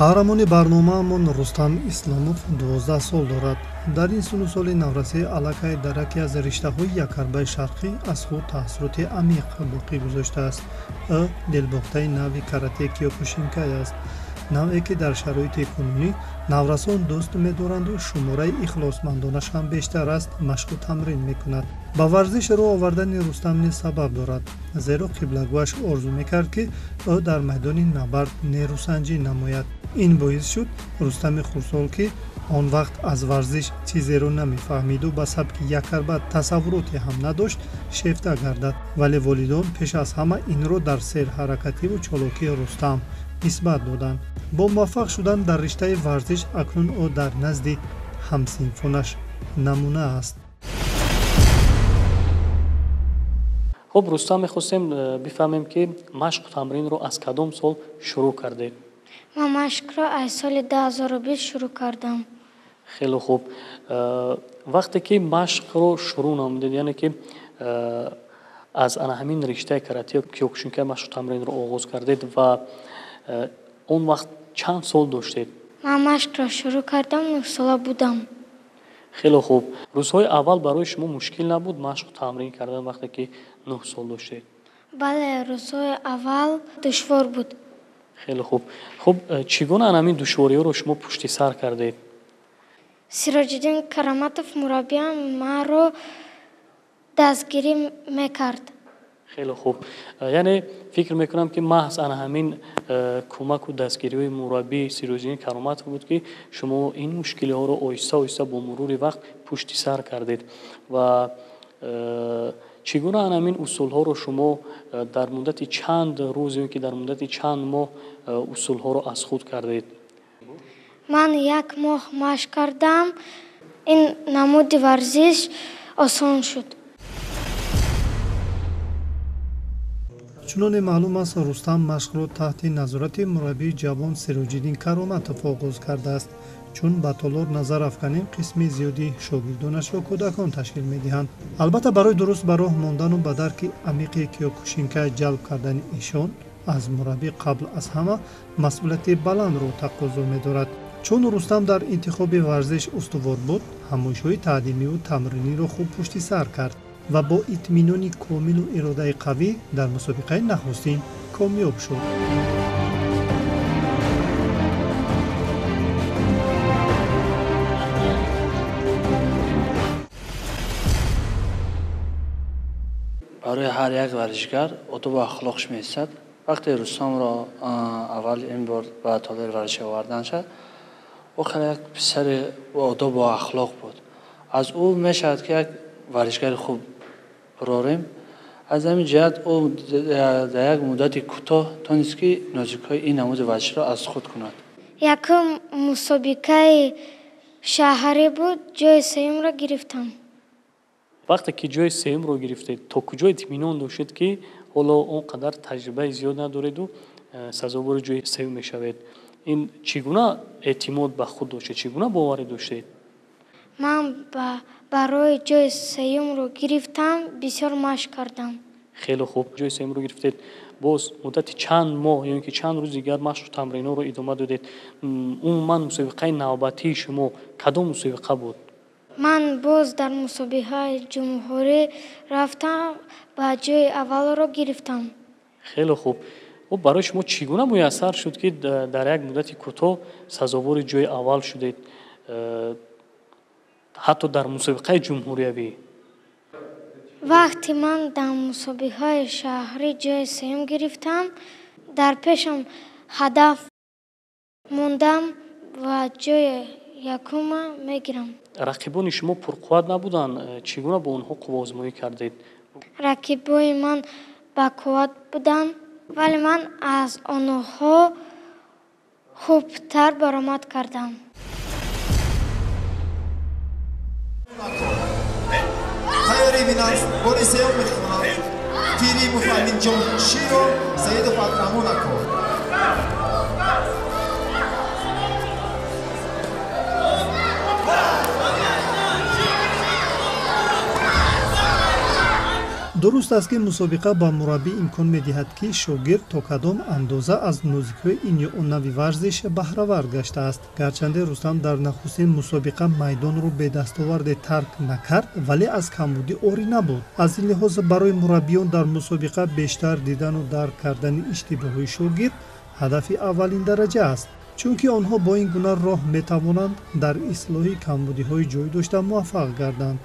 Қаҳрамони барномаамон Рустам Исломов 12 сол дорад. Дар ин синну соли наврасӣ аллакай дар яке аз риштаҳои якарбаи шарқӣ аз худ таассуроти амиқ боқӣ гузоштааст. Ӯ дилбохтаи навъи карате киёкушинкай аст, навъе ки дар шароити кунунӣ наврасон дӯст медоранду шумораи ихлосмандонаш ҳам бештар аст, машқу тамрин мекунад. Ба варзиш рӯ овардани Рустам низ сабаб дорад, зеро қиблагӯяш орзу мекард, ки ӯ дар майдони набард нерӯсанҷӣ намояд. Ин боис шуд Рустами хурдсол, ки он вақт аз варзиш чизеро намефаҳмиду ба сабки якарба тасаввуроте ҳам надошт, шефта гардад. Вале волидон пеш аз ҳама инро дар серҳаракативу чолокии Рустам нисбат доданд. Бо муваффақ шудан дар риштаи варзиш акнун ӯ дар назди ҳамсинфонаш намуна аст. Хуб, Рустам, мехостем бифаҳмем, ки машқу тамринро аз кадом сол шурӯъ кардед? Ман машқро аз соли 2020 шурӯъ кардам. Хеле хуб. Вақте ки машқро шурӯъ намудед, яъне ки аз ана ҳамин риштаи карате киёкушинкай машқу тамринро оғоз кардед ва он вақт чанд сол доштед? Ман машқро шурӯъ кардам, 9 сола будам. Хеле хуб. Рӯзҳои аввал барои шумо мушкил набуд машқу тамрин кардан вақте ки 9 сол доштед? Бале, рӯзҳои аввал душвор буд. Хеле хуб. Хуб, чӣ гуна ана ҳамин душвориҳоро шумо пушти сар кардед? Сироҷиддин Кароматов мураббиам маро дастгирӣ мекард. Хеле хуб. Яъне фикр мекунам, ки маҳз ана ҳамин кӯмаку дастгириҳои мураббӣ Сироҷиддин Кароматов буд, ки шумо ин мушкилиҳоро оҳиста оҳиста бо мурури вақт пушти сар кардед. Ва чӣ гуна ана ҳамин усулҳоро шумо дар муддати чанд рӯз ё ки дар муддати чанд моҳ усулҳоро аз худ кардед? Ман як моҳ машқ кардам, ин намуди варзиш осон шуд. Чуноне маълум аст, Рустам машқро таҳти назорати мураббии ҷавон Сироҷиддин Кароматов оғоз кардааст. Чун ба толор назар афканем, қисми зиёди шогирдонашро кӯдакон ташкил медиҳанд. Албатта, барои дуруст ба роҳ мондану ба дарки амиқи киёкушинкай ҷалб кардани эшон аз мураббӣ қабл аз ҳама масъулияти баландро тақозо медорад. Чун Рустам дар интихоби варзиш устувор буд, ҳамоишҳои таълимиву тамриниро хуб пушти сар кард ва бо итминони комилу иродаи қавӣ дар мусобиқаи нахустин комёб шуд. Барои ҳар як варзишгар одобу ахлоқш меистад. Вақте Рустамро аввал ин бор ба толори варзишӣ овардан шуд, ӯ хеле як писари одобу ахлоқ буд. Аз ӯ мешавад, ки як варзишгари хуб барорем. Аз ҳамин ҷиҳат ӯ дар як муддати кӯтоҳ тонист, ки нозикиҳои ин намуди варзишро аз худ кунад. Якум мусобиқаи шаҳрӣ буд, ҷои сеюмро гирифтам. Вақте ки ҷои сеюмро гирифтед, то куҷо итминон доштед, ки ҳоло он қадар таҷрибаи зиёд надореду сазовори ҷои сеюм мешавед? Ин чӣ гуна эътимод ба худ доштед, чӣ гуна боварӣ доштед? Ман барои ҷои сеюмро гирифтам, бисёр машқ кардам. Хеле хуб, ҷои сеюмро гирифтед. Боз муддати чанд моҳ ё ин ки чанд рӯз дигар машқу тамринҳоро идома додед? Умуман мусобиқаи навбатии шумо кадом мусобиқа буд? Ман боз дар мусобиқаи ҷумҳурӣ рафтам ва ҷои аввалро гирифтам. Хеле хуб. Хуб, барои шумо чӣ гуна муяссар шуд, ки дар як муддати кӯтоҳ сазовори ҷои аввал шудед, ҳатто дар мусобиқаи ҷумҳуриявӣ? Вақте ман дар мусобиқаи шаҳрӣ ҷои сеюм гирифтам, дар пешам ҳадаф мондам ва ҷои якума мегирам. Рақибони шумо пурқувват набуданд? Чӣ гуна бо онҳо қувваозмоӣ кардед? Рақибои ман бақувват буданд, вале ман аз онҳо хубтар баромад кардам. Тайёрӣ бинанд, бори сеюм мехонанд. Пиримов Аминҷон Широ, Саидов Акрамон ако. Дуруст аст, ки мусобиқа ба мураббӣ имкон медиҳад, ки шогирд то кадом андоза аз нозикиҳои ин ё он нави варзиш баҳравар гаштааст. Гарчанде Рустам дар нахустин мусобиқа майдонро бедастоварде тарк накард, вале аз камбудӣ орӣ набуд. Аз ин лиҳоз барои мураббиён дар мусобиқа бештар дидану дарк кардани иштибоҳҳои шогирд ҳадафи аввалин дараҷа аст, чунки онҳо бо ин гуна роҳ метавонанд дар ислоҳи камбудиҳои ҷой дошта муваффақ гарданд.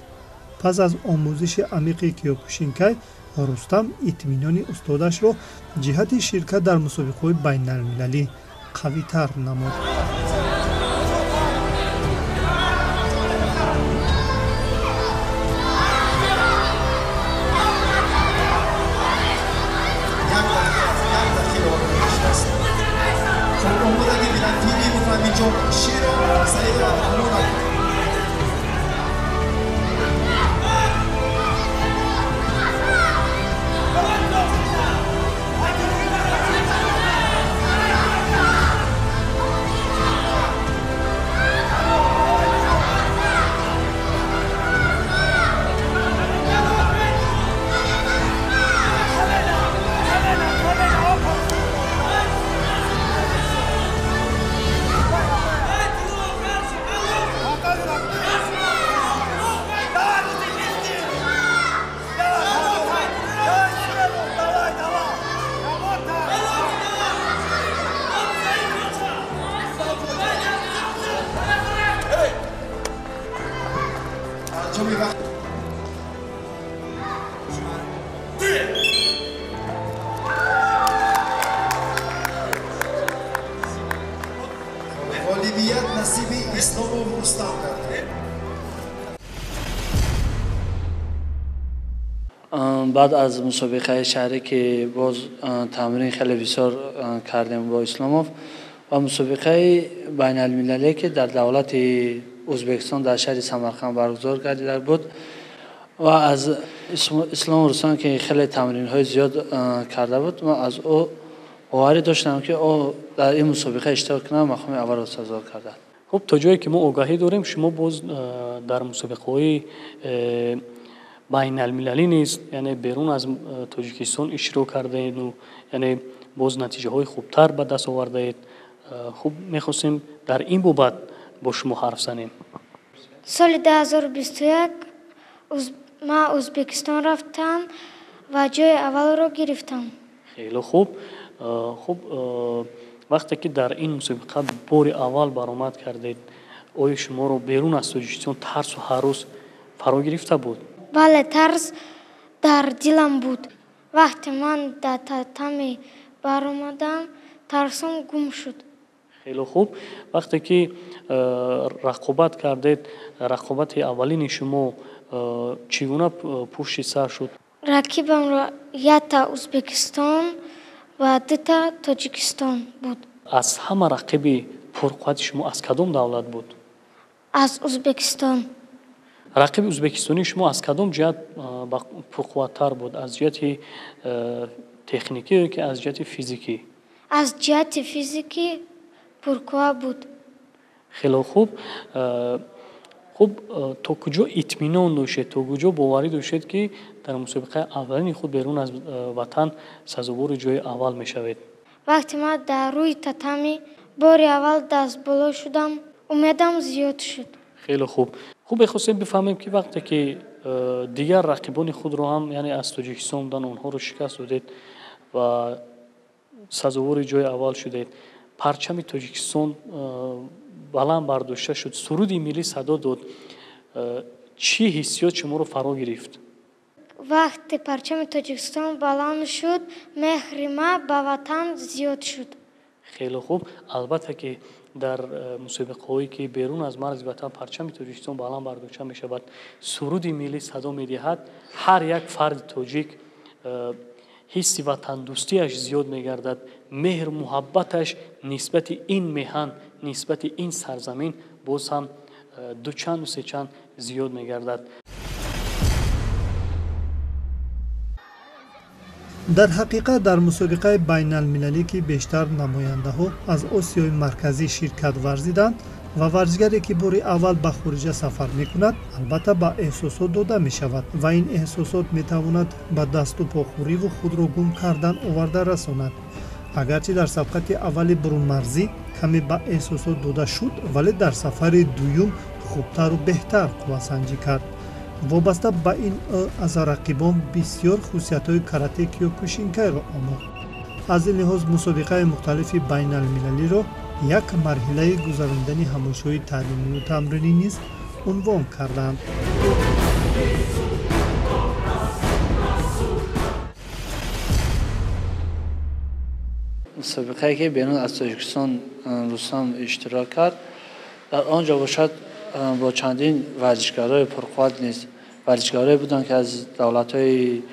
Пас аз омӯзиши амиқи киёкушинкай, Рустам итминони устодашро ҷиҳати ширкат дар мусобиқаҳои байналмилалӣ қавитар намуд. Ғолибият насиби Исломов Рустам гардид. Баъд аз мусобиқаи шаҳрӣ, ки боз тамрин хеле бисёр кардем бо Исломов, ва мусобиқаи байналмилалие, ки дар давлати Ӯзбекистон дар шаҳри Самарқанд баргузор гардида буд, ва аз Исломов Рустам, ки хеле тамринҳои зиёд карда буд, ман аз ӯ боварӣ доштам, ки ӯ дар ин мусобиқа иштирок кунад, мақоми аввалро сазовор кардад. Хуб, то ҷое ки мо огаҳӣ дорем, шумо боз дар мусобиқаҳои байналмилалӣ низ, яъне берун аз Тоҷикистон иштирок кардаеду, яъне боз натиҷаҳои хубтар ба даст овардаед. Хуб, мехостем дар ин бобат бо шумо ҳарф занем. Соли 2021 ман Ӯзбекистон рафтам ва ҷои аввалро гирифтам. Хеле хуб. Хуб, вақте ки дар ин мусобиқа бори аввал баромад кардед, оё шуморо берун аз Тоҷикистон тарсу ҳарос фаро гирифта буд? Бале, тарс дар дилам буд. Вақте ман дар татами баромадам, тарсам гум шуд. Хеле хуб. Вақте ки рақобат кардед, рақобати аввалини шумо чӣ гуна пушти сар шуд? Рақибамро якта Ӯзбекистон ва дута Тоҷикистон буд. Аз ҳама рақиби пурқуввати шумо аз кадом давлат буд? Аз Ӯзбекистон. Рақиби ӯзбекистонии шумо аз кадом ҷиҳат пурқувваттар буд? Аз ҷиҳати техникӣ ё ки аз ҷиҳати физикӣ? Аз ҷиҳати физикӣ пурқувват буд. Хеле хуб. Хуб, то куҷо итминон доштед, то куҷо боварӣ доштед, ки дар мусобиқаи аввалини худ берун аз ватан сазовори ҷои аввал мешавед? Вақте ман дар рӯи татами бори аввал дастболо шудам, умедам зиёд шуд. Хеле хуб. Хуб, мехостем бифаҳмем, ки вақте ки дигар рақибони худро ҳам, яъне аз Тоҷикистон будан, онҳоро шикаст додед ва сазовори ҷои аввал шудед, парчами Тоҷикистон баланд бардошта шуд, суруди миллӣ садо дод, чӣ ҳиссиёт шуморо фаро гирифт? Вақте парчами Тоҷикистон баланд шуд, меҳри ман ба ватан зиёд шуд. Хеле хуб. Албатта ки дар мусобиқаҳое, ки берун аз марзи ватан парчами Тоҷикистон баланд бардошта мешавад, суруди миллӣ садо медиҳад, ҳар як фарди тоҷик ҳисси ватандӯстиаш зиёд мегардад, меҳру муҳаббаташ нисбати ин меҳан, нисбати ин сарзамин боз ҳам дучанду сечанд зиёд мегардад. Дар ҳақиқат, дар мусобиқаи байналмилалӣ, ки бештар намояндаҳо аз Осиёи Марказӣ ширкат варзиданд, Ва варзишгаре, ки бори аввал ба хориҷа сафар мекунад, албатта ба эҳсосот дода мешавад ва ин эҳсосот метавонад ба дасту похӯриву худро гум кардан оварда расонад. Агарчи дар сабқати аввали бурунмарзӣ каме ба эҳсосот дода шуд, вале дар сафари дуюм хубтару беҳтар қуввасанҷӣ кард. Вобаста ба ин, ӯ аз рақибон бисёр хусусиятҳои карате киёкушинкайро омӯхт. Аз ин лиҳоз мусобиқаи мухталифи байналмилалиро як марҳилаи гузаронидани ҳамоишҳои таълимию тамринӣ низ унвон карданд. Мусобиқае, ки берун аз Тоҷикистон Рустам иштирок кард, дар он ҷо бошад, бо чандин варзишгарои пурқувват низ, варзишгарое буданд, ки аз давлатҳои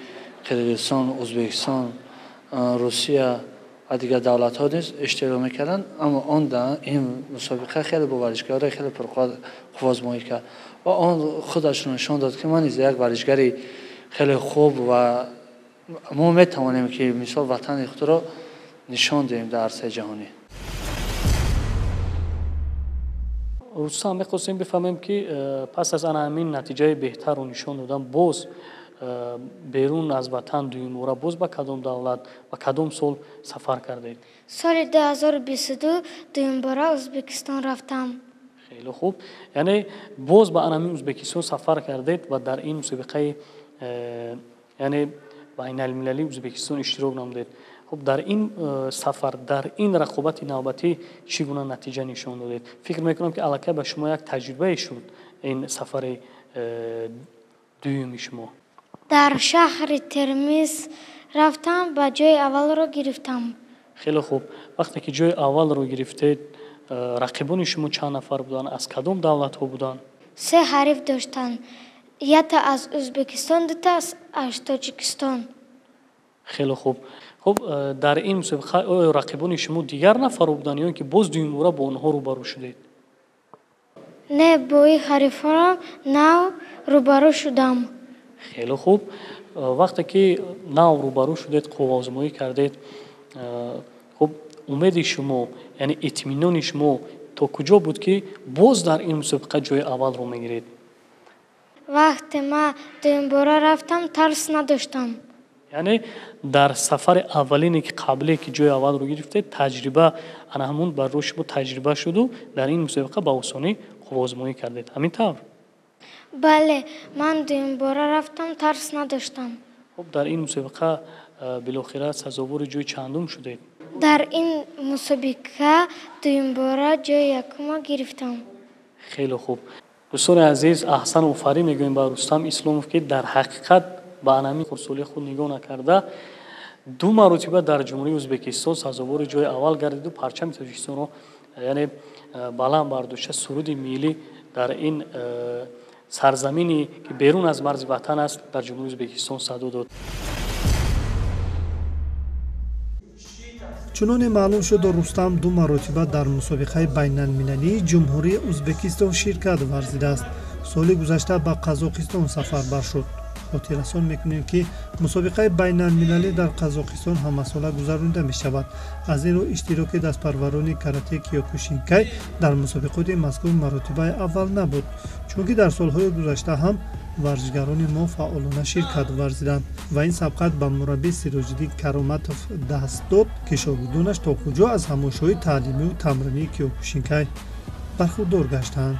Қирғизистон, Ӯзбекистон, Русия ва дигар давлатҳо низ иштирок мекарданд. Аммо он ин мусобиқа хеле бо варзишгарои хеле пурқувват қувваозмоӣ кард ва он худашро нишон дод, ки ман низ як варзишгари хеле хуб ва мо метавонем, ки мисол ватани худро нишон диҳем дар арсаи ҷаҳонӣ. Рустам, мехостем бифаҳмем, ки пас аз ана ҳамин натиҷаи беҳтарро нишон додан, боз берун аз ватан дуюмбора боз ба кадом давлат, ба кадом сол сафар кардед? Соли 2022 дуюмбора Ӯзбекистон рафтам. Хеле хуб, яъне боз ба ана ҳамин Ӯзбекистон сафар кардед ва дар ин мусобиқаи яъне байналмилалии Ӯзбекистон иштирок намудед. Хуб, дар ин сафар, дар ин рақобати навбатӣ чӣ гуна натиҷа нишон додед? Фикр мекунам, ки аллакай ба шумо як таҷрибае шуд ин сафари дуюми шумо. Дар шаҳри Термиз рафтам, ба ҷои аввалро гирифтам. Хеле хуб. Вақте ки ҷои аввалро гирифтед, рақибони шумо чанд нафар буданд, аз кадом давлатҳо буданд? Се ҳариф доштанд: якта аз Ӯзбекистон, дута аз Тоҷикистон. Хеле хуб. Хуб, дар ин мусобиқа оё рақибони шумо дигар нафарро буданд ё ин ки боз дуюмбора бо онҳо рӯбарӯ шудед? Не, бо ин ҳарифҳоро нав рӯбарӯ шудам. Хеле хуб. Вақте ки нав рӯбарӯ шудед, қувваозмоӣ кардед, хуб, умеди шумо, яъне итминони шумо то куҷо буд, ки боз дар ин мусобиқа ҷои аввалро мегиред? Вақте ман дуюмбора рафтам, тарс надоштам. Яъне дар сафари аввалине, ки қабле ки ҷои аввалро гирифтед, таҷриба ана ҳамун бар рӯи шумо таҷриба шуду дар ин мусобиқа ба осонӣ қувваозмоӣ кардед, ҳамин тавр? Бале, ман дуюмбора рафтам, тарс надоштам. Хуб, дар ин мусобиқа билохира сазовори ҷои чандум шудед? Дар ин мусобиқа дуюмбора ҷои якумро гирифтам. Хеле хуб. Дӯстони азиз, аҳсан, офарин мегӯем ба Рустам Исломов, ки дар ҳақиқат ба анами хурдсолии худ нигоҳ накарда, ду маротиба дар Ҷумҳурии Ӯзбекистон сазовори ҷои аввал гардиду парчами Тоҷикистонро, яъне, баланд бардошта, суруди миллӣ дар ин сарзамине, ки берун аз марзи ватан аст, дар Ҷумҳурии Ӯзбекистон садо дод. Чуноне маълум шуд, Рустам ду маротиба дар мусобиқаи байналмилалии Ҷумҳурии Ӯзбекистон ширкат варзидааст. Соли гузашта ба Қазоқистон сафарбар шуд. Хотиррасон мекунем, ки мусобиқаи байналмилалӣ дар Қазоқистон ҳамасола гузаронида мешавад. Аз ин рӯ иштироки дастпарварони карате киёкушинкай дар мусобиқоти мазкур маротибаи аввал набуд, чунки дар солҳои гузашта ҳам варзишгарони мо фаъолона ширкат варзиданд ва ин сабқат ба мураббӣ Сироҷиддин Кароматов даст дод, ки шогирдонаш то куҷо аз ҳамоишҳои таълимию тамринии киёкушинкай бархурдор гаштанд.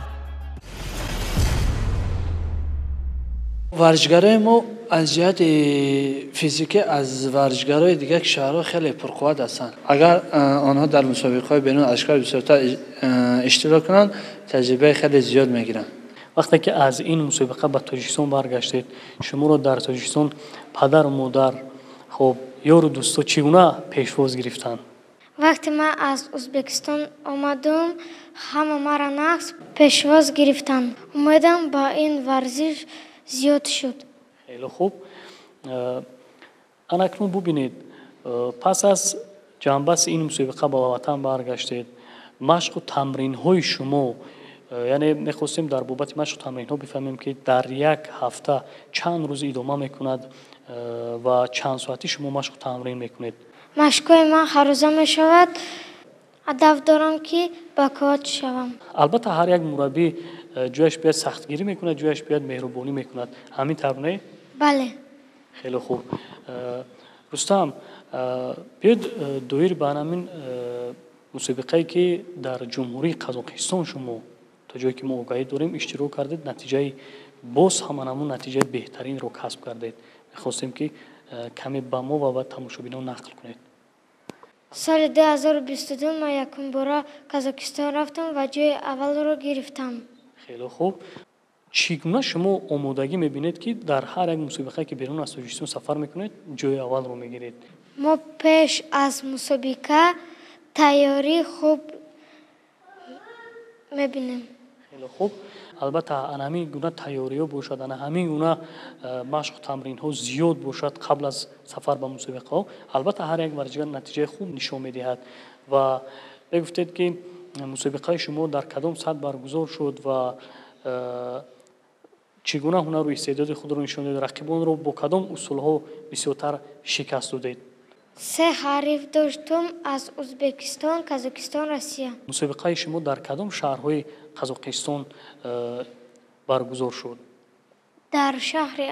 Варзишгарои мо аз ҷиҳати физикӣ аз варзишгарои дигар кишварҳо хеле пурқувват ҳастанд. Агар онҳо дар мусобиқаҳои берун аз кишвар бисёртар иштирок кунанд, таҷрибаи хеле зиёд мегиранд. Вақте ки аз ин мусобиқа ба Тоҷикистон баргаштед, шуморо дар Тоҷикистон падару модар, хуб, ёру дӯстҳо чӣ гуна пешвоз гирифтанд? Вақте ман аз Ӯзбекистон омадум, ҳама маро нағз пешвоз гирифтанд. Умедам ба ин варзиш зиёд шуд. Хеле хуб. Анакнун бубинед, пас аз ҷанбаси ин мусобиқа ба ватан баргаштед, машқу тамринҳои шумо, яъне мехостем дар бобати машқу тамринҳо бифаҳмем, ки дар як ҳафта чанд рӯз идома мекунад ва чанд соатӣ шумо машқу тамрин мекунед? Машқҳои ман ҳаррӯза мешавад. Ҳадаф дорам, ки бақувват шавам. Албатта, ҳар як мураббӣ ҷояш биёяд сахтгирӣ мекунад, ҷояш биёяд меҳрубонӣ мекунад. Ҳамин тавр, не? Бале. Хеле хуб. Рустам, биёед доир ба ҳамин мусобиқае, ки дар Ҷумҳурии Қазоқистон шумо, то ҷое ки мо огаҳӣ дорем, иштирок кардед, натиҷаи боз ҳам ҳамун натиҷаи беҳтаринро касб кардед. Мехостем, ки каме ба мо ва ба тамошобинон нақл кунед. Соли 2022 ман якум бора Қазоқистон рафтам ва ҷои аввалро гирифтам. Хеле хуб. Чӣ гуна шумо омодагӣ мебинед, ки дар ҳар як мусобиқае, ки берун аз Тоҷикистон сафар мекунед, ҷои аввалро мегиред? Мо пеш аз мусобиқа тайёрии хуб мебинем. Хеле хуб. Албатта, ана ҳамин гуна тайёриҳо бошад, ана ҳамин гуна машқу тамринҳо зиёд бошад қабл аз сафар ба мусобиқаҳо, албатта, ҳар як варзишгар натиҷаи хуб нишон медиҳад. Ва мегуфтед, ки мусобиқаи шумо дар кадом сатҳ баргузор шуд ва чӣ гуна ҳунару истеъдоди худро нишон додед, рақибонро бо кадом усулҳо бисёртар шикаст додед? Се ҳариф доштум аз Ӯзбекистон, Қазоқистон, Россия. Мусобиқаи шумо дар кадом шаҳрҳои Қазоқистон баргузор шуд? Дар шаҳри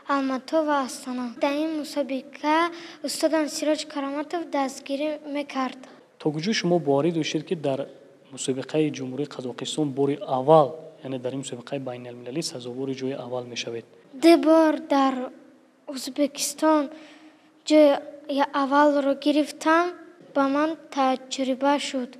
Алмато ва Астана. Дар ин мусобиқа устодам Сироҷ Кароматов дастгирӣ мекард. То куҷо шумо боварӣ доштед, ки дар мусобиқаи Ҷумҳурии Қазоқистон бори аввал, яъне дар ин мусобиқаи байналмилалӣ, сазовори ҷои аввал мешавед? Ду бор дар Ӯзбекистон ҷои аввалро гирифтам, ба ман таҷриба шуд.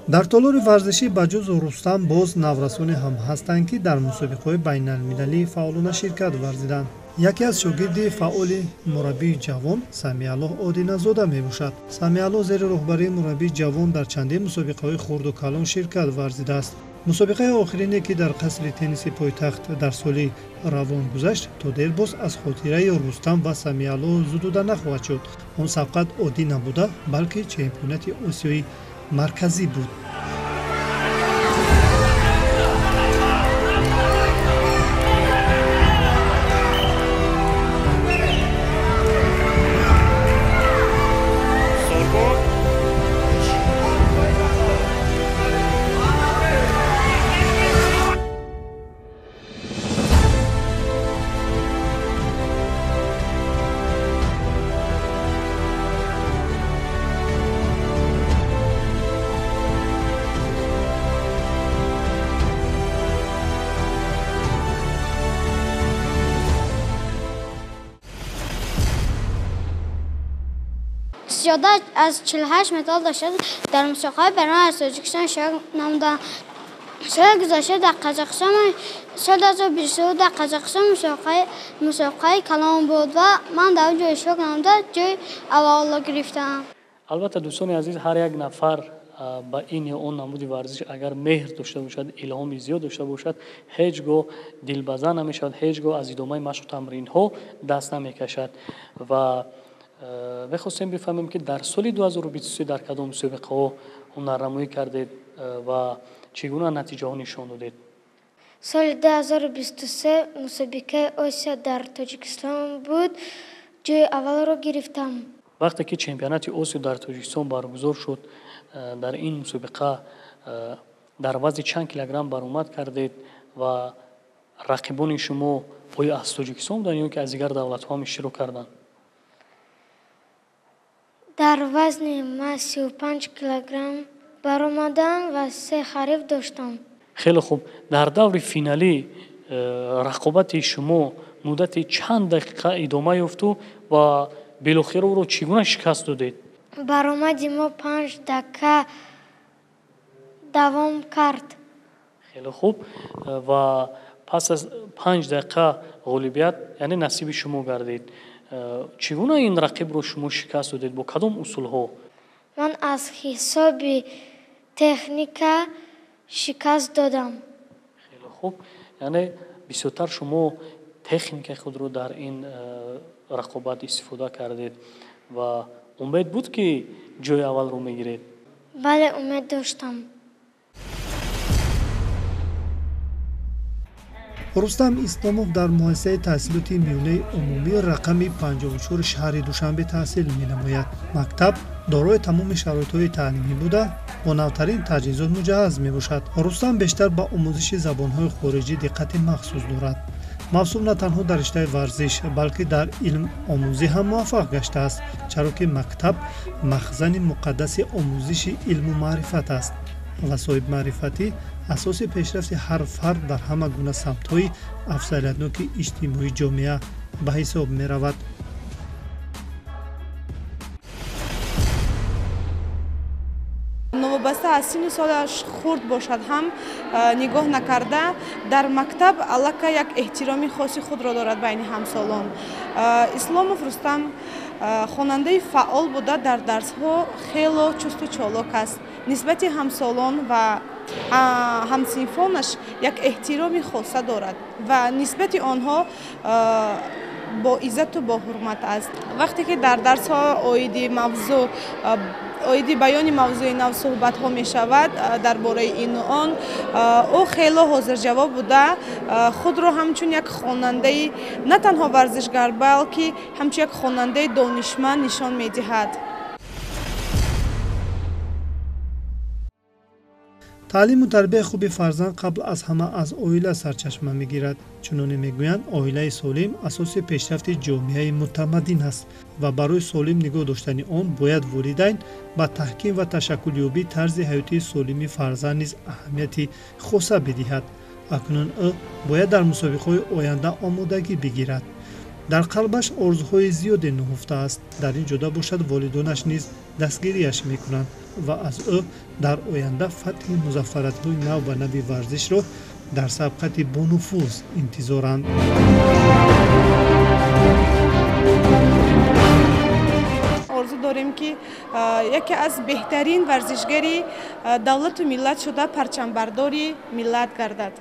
Дар толори варзишӣ ба ҷуз Рустам боз наврасоне ҳам ҳастанд, ки дар мусобиқаҳои байналмилалӣ фаъолона ширкат варзиданд. Яке аз шогирди фаъоли мураббии ҷавон Самиаллоҳ Одиназода мебошад. Самиаллоҳ зери роҳбарии мураббии ҷавон дар чандин мусобиқаҳои хурду калон ширкат варзидааст. Мусобиқаи охирине, ки дар қасри тенниси пойтахт дар соли равон гузашт, то дербоз аз хотираи Рустам ва Самиаллоҳ зудуда нахоҳад шуд. Он сабқат оддӣ набуда, балки чемпионати Осиёи Марказӣ буд. Зиёда аз 48 медал дошта, дар мусобиқаҳои берун аз Тоҷикистон иштирок намудам. Соли гузашта дар Қазоқистон, соли 2022 дар Қазоқистон мусобиқаи калон буд ва ман дар он ҷо иштирок намуда, ҷои аввалро гирифтам. Албатта, дӯстони азиз, ҳар як нафар ба ин ё он намуди варзиш агар меҳр дошта бошад, илҳоми зиёд дошта бошад, ҳеҷ гоҳ дилбаза намешавад, ҳеҷ гоҳ аз идомаи машқу тамринҳо даст намекашад. Ва мехостем бифаҳмем, ки дар соли 2023 дар кадом мусобиқаҳо ҳунарнамоӣ кардед ва чӣ гуна натиҷаҳо нишон додед? Соли 2023 мусобиқаи Осиё дар Тоҷикистон буд, ҷои аввалро гирифтам. Вақте ки чемпионати Осиё дар Тоҷикистон баргузор шуд, дар ин мусобиқа дар вазни чанд килограмм баромад кардед ва рақибони шумо оё аз Тоҷикистон буданд ё ки аз дигар давлатҳо ҳам иштирок карданд? Дар вазни ман 35 килограмм баромадам ва се ҳариф доштам. Хеле хуб. Дар даври финалӣ рақобати шумо муддати чанд дақиқа идома ёфту ва билохира ӯро чӣ гуна шикаст додед? Баромади мо 5 дақиқа давом кард. Хеле хуб. Ва пас аз 5 дақиқа ғолибият, яъне, насиби шумо гардид. Чӣ гуна ин рақибро шумо шикаст додед, бо кадом усулҳо? Ман аз ҳисоби техника шикаст додам. Хеле хуб, яъне бисёртар шумо техникаи худро дар ин рақобат истифода кардед. Ва умед буд, ки ҷои аввалро мегиред? Бале, умед доштам. Рустам Исломов дар муассисаи таҳсилоти миёнаи умумӣ рақами 54 шаҳри Душанбе таҳсил менамояд. Мактаб дорои тамоми шароитҳои таълимӣ буда, бо навтарин таҷҳизот муҷаҳҳаз мебошад. Рустам бештар ба омӯзиши забонҳои хориҷӣ диққати махсус дорад. Мавсум на танҳо дар риштаи варзиш, балки дар илмомӯзӣ ҳам муваффақ гаштааст, чаро ки мактаб махзани муқаддаси омӯзиши илму маърифат аст ва соҳибмаърифатӣ асоси пешрафти ҳар фард дар ҳама гуна самтҳои афзалиятноки иҷтимоии ҷомеа ба ҳисоб меравад. Новобаста аз синну солаш хурд бошад ҳам нигоҳ накарда, дар мактаб аллакай як эҳтироми хоси худро дорад байни ҳамсолон. Исломов Рустам хонандаи фаъол буда, дар дарсҳо хело чусту чолок аст. Нисбати ҳамсолон ва ҳамсинфонаш як эҳтироми хоса дорад ва нисбати онҳо бо иззату бо ҳурмат аст. Вақте ки дар дарсҳо оиди мавзӯъ, оиди баёни мавзӯи нав суҳбатҳо мешавад дар бораи ину он, ӯ хело ҳозирҷавоб буда, худро ҳамчун як хонандаи на танҳо варзишгар, балки ҳамчун як хонандаи донишманд нишон медиҳад. Таълиму тарбияи хуби фарзанд қабл аз ҳама аз оила сарчашма мегирад. Чуноне мегӯянд, оилаи солим асоси пешрафти ҷомеаи мутамаддин аст ва барои солим нигоҳ доштани он бояд волидайн ба таҳким ва ташаккулёбии тарзи ҳаётии солими фарзанд низ аҳамияти хоса бидиҳад. Акнун ӯ бояд дар мусобиқаҳои оянда омодагӣ бигирад. Дар қалбаш орзуҳои зиёде нуҳуфтааст. Дар ин ҷода бошад, волидонаш низ дастгириаш мекунанд ва аз ӯ дар оянда фатҳи музаффариятҳои нав ба нави варзишро дар сабқати бонуфуз интизоранд. Орзу дорем, ки яке аз беҳтарин варзишгари давлату миллат шуда, парчамбардори миллат гардад.